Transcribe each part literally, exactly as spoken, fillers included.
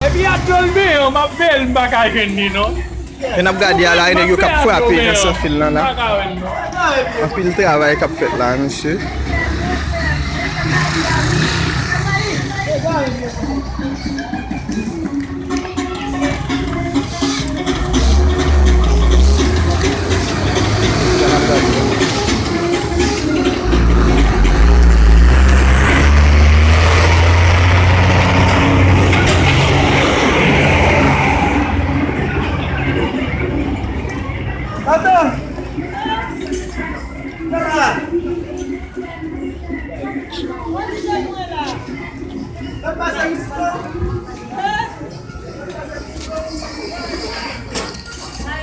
Epi a dyòl benyen, m ap veye l, m pa ka jwenn li non. E n ap gade a la, e nèg yo k ap frape nan sanfil lan la. M pa ka wè l non. Anpil travay k ap fèt la, mesye.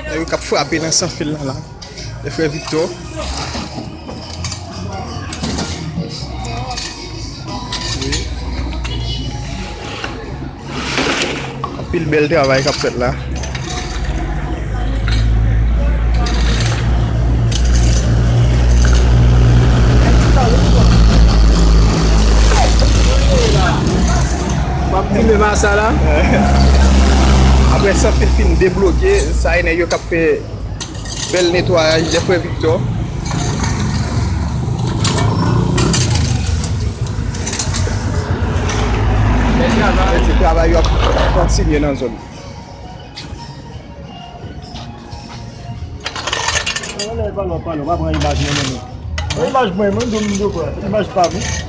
Nèg yo k ap frape nan sanfil lan la. E frè Victor. Wi. Anpil bèl travay k ap fèt la. W ap filme masa la? Apre sanfil fin debloke, sa e nèg yo k ap fè bèl netwayaj de frè Victor. Mesye, travay yo ap kontinye nan zòn. Lè pale, pale, pa pran imaj mwen, non, non. Imaj mwen, mwen, mwen, mwen, imaj pa mwen.